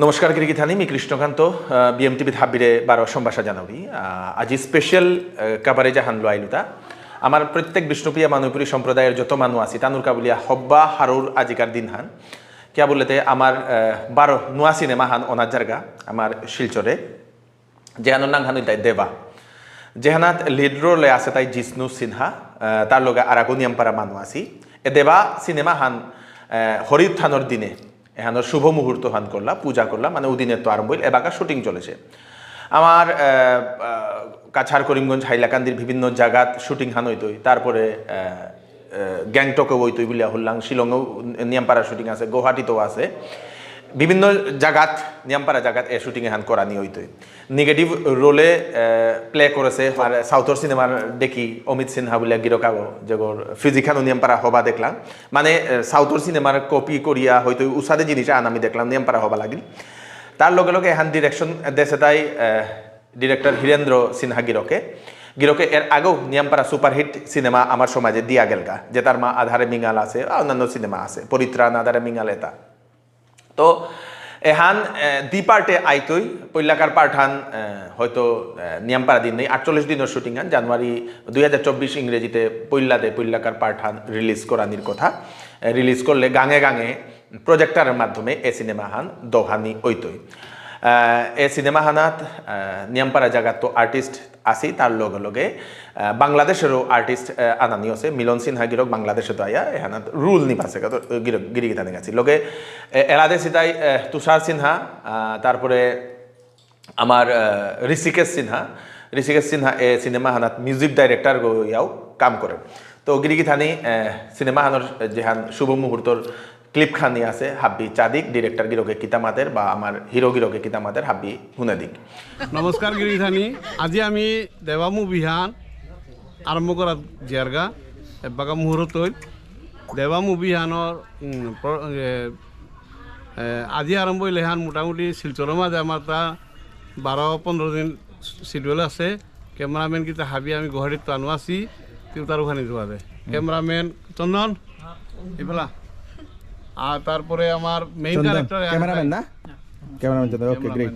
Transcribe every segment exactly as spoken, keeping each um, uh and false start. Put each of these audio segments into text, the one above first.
নমস্কার গিরিগিথানি, মি কৃষ্ণকান্ত, আহ, বিএমটিভিত হাবিরে বারো সম্ভাষা জানাউরি। আহ, আজি স্পেশাল, আহ, কাভারেজ আহান লো আইলুতা। আমার প্রত্যেক বিষ্ণুপ্রিয়া মণিপুরী সম্প্রদায়ের যত মানু আছি, তানুর কাবুলিয়া হব্বা হারৌর আজিকার দিনহান। কিয়া বুলতে আমার, আহ, বারো নুয়া সিনেমাহান অনার জারগা, আমার শিলচরে। যেহানর নাঙহান ইলতাই দেবা। যেহানাত লিড রোলে আছে তাই জিষ্ণু সিনহা, আহ, তার লগে আরাকো নিয়ামপারা মানু আছি। এ দেবা সিনেমাহান, আহ, হরি উত্থানর দিনে, এহানর শুভ মুহূর্তহান করলা, পূজা করলা, মানে উদিনের তো আরম্ভ হইল, এবাকা শুটিং চলেছে। আমার, আহ, আহ, কাছাড় করিমগঞ্জ হাইলাকান্দির বিভিন্ন জাগাত শুটিংহান হইতই, তারপরে, আহ, আহ, গ্যাংটকে হইতই বুলিয়া হুল্লাং, শিলংও নিয়ামপারা শুটিং আছে, গুয়াহাটিতেও আছে, বিভিন্ন জাগাত, নিয়ামপারা জাগাত এ শুটিং এহান করানি হইতই। নেগেটিভ রোলে, আহ, প্লে করেছে, আর সাউথর সিনেমার দেখি অমিত সিনহা বুলিয়া গিরকাগো, যেগর ফিজিকহানও নিয়ামপারা হবা দেখলাম। মানে, আহ, সাউথর সিনেমার কপি করিয়া হয়তো উসাদে জিনিস আন আমি দেখলাম, নিয়ামপারা হবা লাগিল। তার লগে লগে এহান ডিরেকশন দেসে তাই, আহ, ডিরেক্টর হীরেন্দ্র সিনহা গিরকে। গিরকে এর আগেও নিয়ামপারা সুপারহিট সিনেমা আমার সমাজে দিয়া গেলগা, যে তার মা আধারে মিঙাল আছে, আর অন্যান্য সিনেমা আছে, পরিত্রাণ, আধারে মিঙাল এতা। তো এহান, এ, দি পার্টে আইতই, পৈলাকার পার্টহান, এ, হয়তো, এ, নিয়ামপারা দিন নেই, আটচল্লিশ দিনের শুটিং হান, জানুয়ারি দুই হাজার চব্বিশ ইংরেজিতে পৈলাদে পৈলাকার পার্টহান রিলিজ করানির কথা। এ, রিলিজ করলে গাঙে গাঙে প্রজেক্টরের মাধ্যমে এ সিনেমাহান দোহানি ওইতই। আহ, এ সিনেমাহানাত, আহ, নিয়ামপারা জাগাত তো আর্টিস্ট আছি, তার লগে লগে, আহ, বাংলাদেশেরও আর্টিস্ট, আহ, আনানি আছে। মিলন সিনহা গিরক বাংলাদেশে তো আয়া, এহানাত রুল নিবাসে গিরক, গিরিগিথানি গাছি। লগে, এ, এলাদে সিতাই, আহ, তুষার সিনহা, আহ, তারপরে আমার, আহ, ঋষিকেশ সিনহা, ঋষিকেশ সিনহা এ সিনেমাহানাত মিউজিক ডাইরেক্টর গো ইয়াও কাম করে। তো গিরিগিথানি, আহ, সিনেমাহানর যেহান শুভ মুহূর্তর ক্লিপ খানি আছে, হাব্বি চাদিক, ডিরেক্টর গিরকে কিতা মাতের বা আমার হিরো গিরকে কিতা মাতের, হাব্বি হুনে দিক। নমস্কার গিরিগিথানি, আজি আমি দেবা মুভিহান আরম্ভ করা জিয়ারগা, এবাকা মুহূর্ত হইল। দেবা মুভিহানর, উম, প্র-, এ, এ, আজি আরম্ভ হইলে হান মোটামুটি শিলচরের মাঝে আমার তা বারো পনেরো দিন শিডিউল আছে। ক্যামেরাম্যান কিতা হাবি আমি গুয়াহাটিত তানু আছি, তুই তার ওখানে যাওয়া দে। ক্যামেরাম্যান চন্দন, ইফালা। আর তারপরে আমার মেইন চন্দন, ক্যারেক্টার ক্যামেরাম্যান না? ক্যামেরাম্যান চন্দন, ওকে, গ্রেট।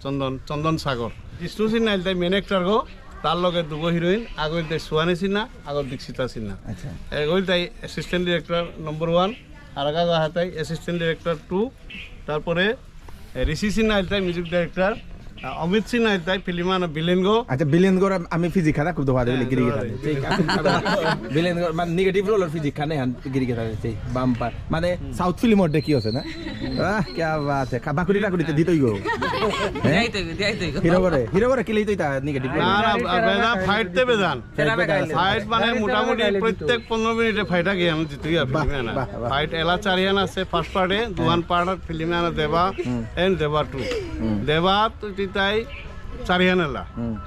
চন্দন, চন্দন সাগর। জিষ্ণু সিনহা ইলতাই মেইন অ্যাক্টর গো, তার লগে দুগো হিরোইন, আগো ইলতাই সুহানি সিনহা, আগো দীক্ষিতা সিনহা। আচ্ছা। এগো ইলতাই অ্যাসিস্ট্যান্ট ডিরেক্টর নম্বর ওয়ান, আর আগা হাতাই অ্যাসিস্ট্যান্ট ডিরেক্টর টু, তারপরে, এ, ঋষি সিনহা ইলতাই মিউজিক ডাইরেক্টর, আ, অমিত সিনহা ইলতাই ফিল্ম আনা ভিলেন গো। আচ্ছা, ভিলেন গো, আমি ফিজিক খানা খুব দোয়া দেবে, হ্যাঁ, গিরি দোয়া গেছে। দেবে। ঠিক আছে। ভিলেন গো, মানে নেগেটিভ রোলর ফিজিক খানে হান গিরি গেছে, সেই বাম্পার। মানে সাউথ ফিল্ম ওর দেখি আছে না? আহ, কি বাত হে। খা-, বাকুড়ি টাকুড়ি তো দিতই গো। হ্যাঁ? দিয়াই তো, দিয়াই তো। হিরো করে, হিরো করে কিলেই তো এটা নেগেটিভ রোল। না, না, বেদা ফাইট তে বেদান। ফাইট মানে মোটামুটি প্রত্যেক পনেরো মিনিটে ফাইট আগে আমি জিতুই আর বাহ, ফিল্মে না। বাহ, বাহ। ফাইট এলা চারিহান আছে, ফার্স্ট পার্টে, দুহান পার্ট আর ফিল্মে আনা দেবা, হুম। এন্ড দেবা টু। হুম। দেবা তো জিতাই চারিহান এলা। হুম।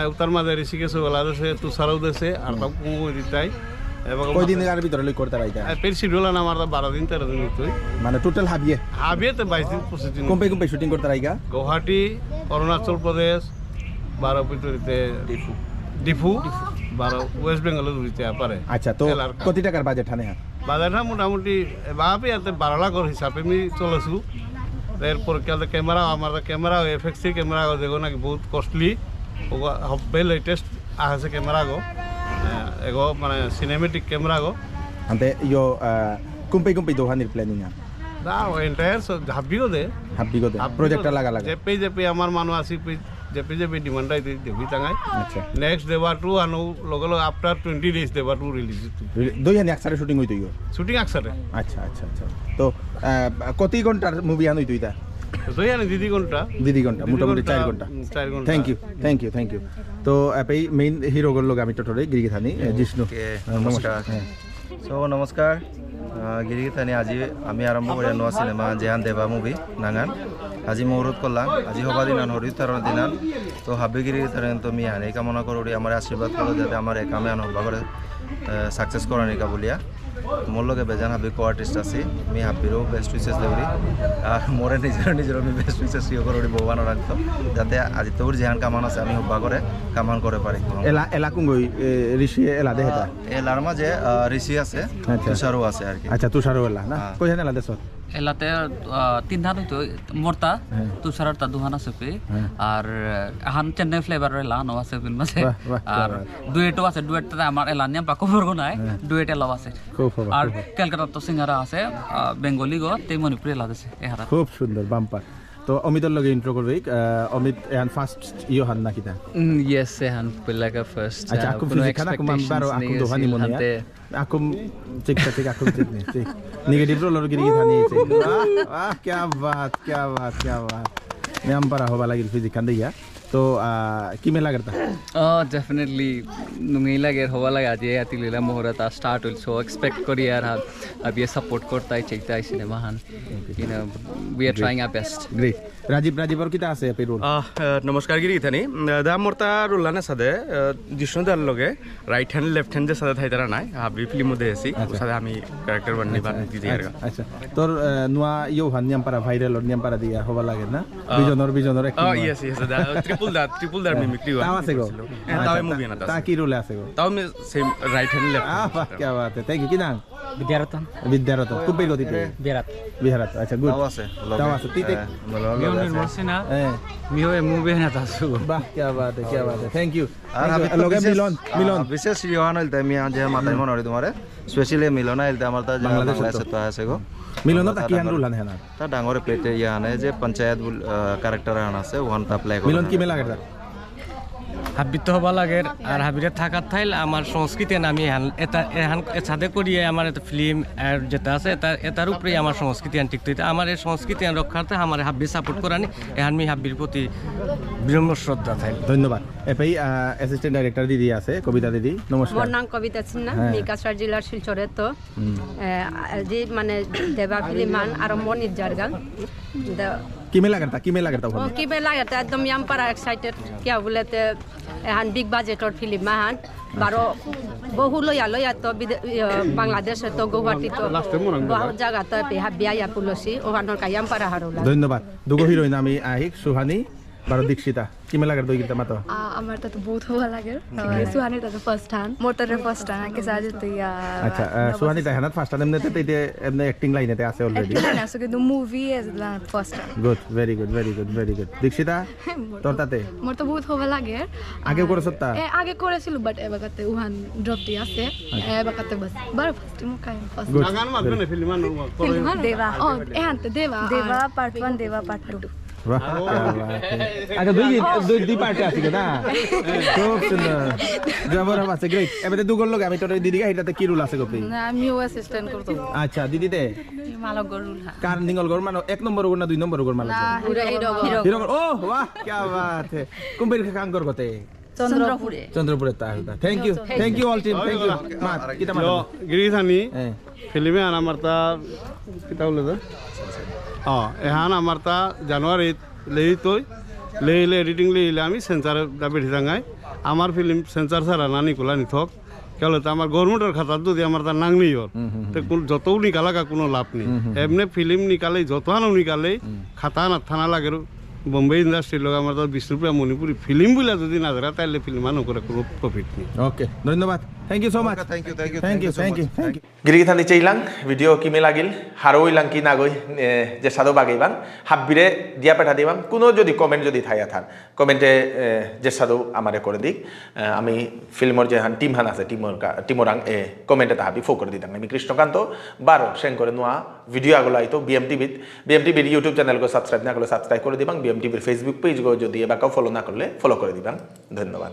এ, উত্তর মাঝে ঋষিকেশ ওলা দেশে, তুষারও দেশে, আর হুম। তাও কুমু দিতাই। এবং কয়দিন আর ভিতরে লই করতে রাইতা? এ, পেট শিডিউল আনা আমার বারো দিন, তেরো দিন হইতই। মানে টোটাল হাবিয়ে? হাবিয়ে তো বাইশ দিন, পঁচিশ দিন। কোন পাই কোন পাই শুটিং করতে রাইগা? গুয়াহাটি, অরুণাচল প্রদেশ, বারো পিতুরিতে ডিফু। ডিফু, বারো ওয়েস্ট বেঙ্গল উড়িতে পারে। আচ্ছা, তো এলার কা- কত টাকার বাজেট হানে হ্যাঁ? বাজেট হ্যাঁ মোটামুটি এভাবে ইয়াতে বারো লাখর হিসাবে আমি চলেছু। এরপর কি আছে ক্যামেরা, আমার ক্যামেরা, এফএক্সি ক্যামেরা, দেখো নাকি বহুত কস্টলি। ও হব্বে লেটেস্ট আছে ক্যামেরা গো। এ, এগো মানে সিনেমেটিক ক্যামেরা গো। আনতে ইয়ো, আহ, কুম্পে কুম্পে দোহানির প্ল্যানিং আ? না, ও এন্টায়ার সব হাব্বিও দে। হাব্বিও দে। হাব্বিও প্রজেক্টটা দে। লাগা লাগা। যেপে যেপে আমার মানু আসি, পে-, যেপে যেপে ডিমান্ড আইতে দেবি তাঙাই। আচ্ছা। নেক্সট দেবা টু আনো লগে লগে আফটার টুয়েন্টি ডেজ দেবা টু রিলিজ হইতো। রিলি-, দুই হানি একসাথে শুটিং হইতো ইয়ো? শুটিং একসাথে। আচ্ছা, আচ্ছা, আচ্ছা। তো, আহ, কত ঘন্টার মুভি আনো হইতো এটা? দুই হানি দিদি ঘন্টা। দিদি ঘন্টা, দিদি মোটামুটি ঘন্টা, চার ঘন্টা। উম, চার ঘন্টা। Thank you, thank you, thank you। তো, আহ, এই মেইন হিরোগুলোর লগে আমি টোটোরে গিরিগিথানি, আহ, জিষ্ণু। ওকে, আহ, নমস্কার। নমস্কার। হ্যাঁ। So, নমস্কার। আহ, গিরিগিথানি আজি আমি আরম্ভ করি নয়া সিনেমা যেহান দেবা মুভি নাঙান। আজি মুহূর্ত করলাম, আজি হবা দিনান, হরি উত্থানর দিনান। তো হাবি গিরিগিথানি তো মি আনে কামনা করুরি আমার আশীর্বাদ করো যাতে আমার এ কামে আনো হবা করে, আহ, সাকসেস করানিকা বুলিয়া। মোর লগে বেজান হাবি কো আর্টিস্ট আছে, মি হাবিরও বেস্ট উইশেস দেউরি। আর মোরে নিজের নিজের আমি বেস্ট উইশেস ইয়ে করুরি ভগবান রাখতো। যাতে আজি তোর যেহান কামান আছে আমি হবা করে কামান করে পারি। এলা, এলা কুঙ্গই, এ, ঋষি এলা দেহেতা? এলার মাঝে, আহ, ঋষি আছে, আচ্ছা। তুষারও আছে আর কি। আচ্ছা, তুষারও এলা না? হ্যাঁ। কইছেন এলা দেশত? এলাতে, আহ, তিনহান হইতো, মোরতা, হ্যাঁ। তুষাররতা দুহান আছে পে। হ্যাঁ। আর, আহ, আহান চেন্নাই flavor এলানো আছে film আছে। বাহ, বাহ, কি আর বাত। Duet ও আছে, duet তা আমার এলা নিয়াম পাকো বর্গ নাই, হ্যাঁ। Duet এলাও আছে। খুব হবা, আর খুব হবা। কলকাতা তো সিঙ্গারা আছে, আহ, বেঙ্গলি গো, তে মণিপুরি এলা আছে, এহারা। খুব সুন্দর, bumper। তো অমিতর লগে intro করবে, আহ, অমিত এহান first ইয়ো হান না কিতা? উম, yes, এহান পইলাকা first, আচ্ছা, আহ, আকু কোনো physique খানা কুমান expectations বারো নেই আকু দোহানি আছিল মনে হাতে। আকু ঠিক আছে, ঠিক, আকু ঠিক নেই, ঠিক। Negative role র গিরি গিথানি, ঠিক। বাহ, বাহ, क्या बात, क्या बात, क्या बात। নিয়াম পারা হবা লাগিল physique খান দিয়া। তো, আহ, কিমে লাগের তা? Oh, definitely, নুঙেই লাগের, হবা লাগে, আজি এতি লীলা মহড়া তা start হইল, so expect করি আর হাব-, হাবিয়ে support করতাই, চাইতাই সিনেমা হান। You know, we are trying our best. Great। Rajiv, রাজীবর কিতা আছে আপনি role? আহ, আহ, নমস্কার গিরি গিথানি। উম, দা মোরতা role আনে সাদে, আহ, জিষ্ণুদার লগে right hand, left hand যে সাদে থাইতারা নাই, হাবি film মধ্যে আছি, আচ্ছা। সাদে আমি character বান্নি আচ্ছা, বান আচ্ছা, দিদি আর আচ্ছা, আচ্ছা। তোর, আহ, নুয়া ইয়ো হান নিয়াম পারা, viral র নিয়াম পারা দিয়া হবা লাগে না? আহ, বিজনর, বিজনর acting আহ, হয়। Yes, yes, দা, triple দা, triple দার হ্যাঁ। Mimicry তাও হয়। আছে গো? এ, তাও আচ্ছা, এই movie তা-, আনাত তা আছে। কি role আছে গো? তাও আমি same right hand, left hand। আহ, বাহ, क्या बात है। Thank you। কি নাম? বিদ্যারতন। বিদ্যারতন। কোন পেগতিতে? বিহারাত। বিহারাত। আচ্ছা, good। তাও আছে, লগে। তাও আছে। তিতে? হ্যাঁ, ভালো, ভালো মিও আছে। নির্মল সিনহা। হ্যাঁ। মিও এ movie এহানাত আছো। বাহ, क्या बात है, क्या बात है। Thank you। R Thank you। আমি তো লগে বিশেষ, মিলন, আহ, মিলন। বিশেষ ইয়ো হান ইলতে আমি আজ মাতাই মনে হরি তোমারে। Specially মিলন ইলতে আমার তা যে বাংলাদেশে তো। বাংলাদেশে তো আছে গো। মিলন তা কি হান role আনে না? তা ডাঙরে play তে ইয়া আনে যে পঞ্চায়েত বুল-, আহ, character আন আছে, ওহান তা play করে মিলন কি আনে। মেলা করতা? হাবিত হবা লাগের, আর হাবিরে থাকাত থাইল আমার সংস্কৃতি আন আমি এহান, এটা, এহান, এসাদে করিয়ে আমার এটা film আর যেটা আছে, এটা, এটার উপরেই আমার সংস্কৃতি আন টিকতে হইতে। আমার এই সংস্কৃতি আন রক্ষার্থে আমার হাবি support করানি, এহান মি হাবির প্রতি বিনম্র শ্রদ্ধা থাইল। ধন্যবাদ। এপেই, আহ, assistant director দিদি আছে, কবিতা দিদি, নমস্কার। মোর নাম কবিতা সিনহা, হ্যাঁ। মি কাছাড় জেলার শিলচরে তো। হুম। এ, আ, যে মানে দেবা film হান আরম্ভ নির্জারগা। দে- কিমে লাগের তা, কিমে লাগের তা ও, ওখানে? কিমে লাগের তা, একদম ইয়াম পারা excited। কিয়া বুলতে, এহান big budget র film আহান। বারো বহু লয়া লয়া তো বিদে-, ইয়ে, বাংলাদেশে তো গুয়াহাটি তো বহুত জায়গা তো পে হাবিয়া ইয়া পুলসি, ওহানর কা ইয়াম পারা হারৌলা। ধন্যবাদ। দুগো heroine আমি আহিক, সুহানি, বারো দীক্ষিতা। কিমে লাগের দই গিতা মাতো? আ, আমার তা তো বহুত হবা লাগের। আ, সুহানি তা তো first hand। মোর তা তো first hand, আগে সাজে তো ইয়া, আচ্ছা, আ, সুহানি তা হানাত first hand এমনে তে, তে, তে এমনে acting line এ তে আছে already। Acting line আছে, কিন্তু movie এ first hand। Good, very good, very good, very good। Dikshita, মোর তোর তো, তাতে? মোর তো বহুত হবা লাগের। আগেও করেছ তা? এ, আগে করেছিল, but এবাকাতে উহান drop দিয়ে আছে। আচ্ছা। এবাকাতে বাস। বারো first time কাই first। Good। নাঙহান মাতবে না, film আন। Film আন। দেবা। ও, এহান তো দেবা। দেবা আর part one, দেবা part two। বাহ, क्या बात है। আচ্ছা, দুই, দুই, দুই part এ আছে কি না? খুব সুন্দর। জবর হবে আছে, great। এবারে দুগোর লগে আমি তোর দিদিকে এটাতে কি role আছে গো, please? না, আমিও assistant করতাম। আচ্ছা, দিদিতে? মালক গরুল হা। কার নিঙল গর মানে এক নম্বর গর না দুই নম্বর গর মালক? না, হিরো, হিরো গর। হিরো গর। ও, বাহ, क्या बात है। কোন বের কাম কর করতে? চন্দ্রপুরে। চন্দ্রপুরে তা হইতা। Thank you। Thank you all team। Thank you। মা, কিতা মাত? Hello, গিরি গিথানি। হ্যাঁ। Film এহান আমার তা, কিতা বুলে তো? ও, এহান আমার তা জানুয়ারি লেই তৈ, লেইলে editing লেইলে আমি censor এ দাবি দিতাঙ্গাই। আমার film censor ছাড়া না নিকুলা নিথক। কেন তো আমার government র খাতা যদি আমার তা নাং নেই ওর, হুম, হুম, হুম। তো কোন, যতও নিকালা কা কোনো লাভ নেই। হুম, হুম, হুম। এমনি film নিকালে, যত আনো নিকালে, হুম। খাতা না থানা লাগে। বোম্বে industry র লগে আমার তো বিষ্ণুপ্রিয়া মণিপুরী film বুলা যদি না ধরা, তাহলে film আনো করে কোনো profit নেই। OK, ধন্যবাদ। Thank you so much। OK, thank you, thank you, Thank thank you, you so thank much। You, thank you। গিরি গিথানি চেইলাং, video কিমে লাগিল, হারৌ ইলাং কি নাগই, এ, যে সাদো বাগেইবাং, হাব্বিরে দিয়া পেঠা দিবাং, কোনো যদি comment যদি থাইয়া থান, comment এ, এ, যে সাদো আমারে করে দিক, এ, আমি film র যে হান team হান আছে, team র কা-, team রাং, এ, comment এ তা হাবি ফো করে দিতাং। আমি কৃষ্ণকান্ত, বারো, সেন করে নোয়া video আগলো আইতো, BMTV ত, BMTV র YouTube channel গো subscribe না করলে subscribe করে দিবাং, BMTV র Facebook page গো যদি এবাকাও follow না করলে follow করে দিবাং। ধন্যবাদ।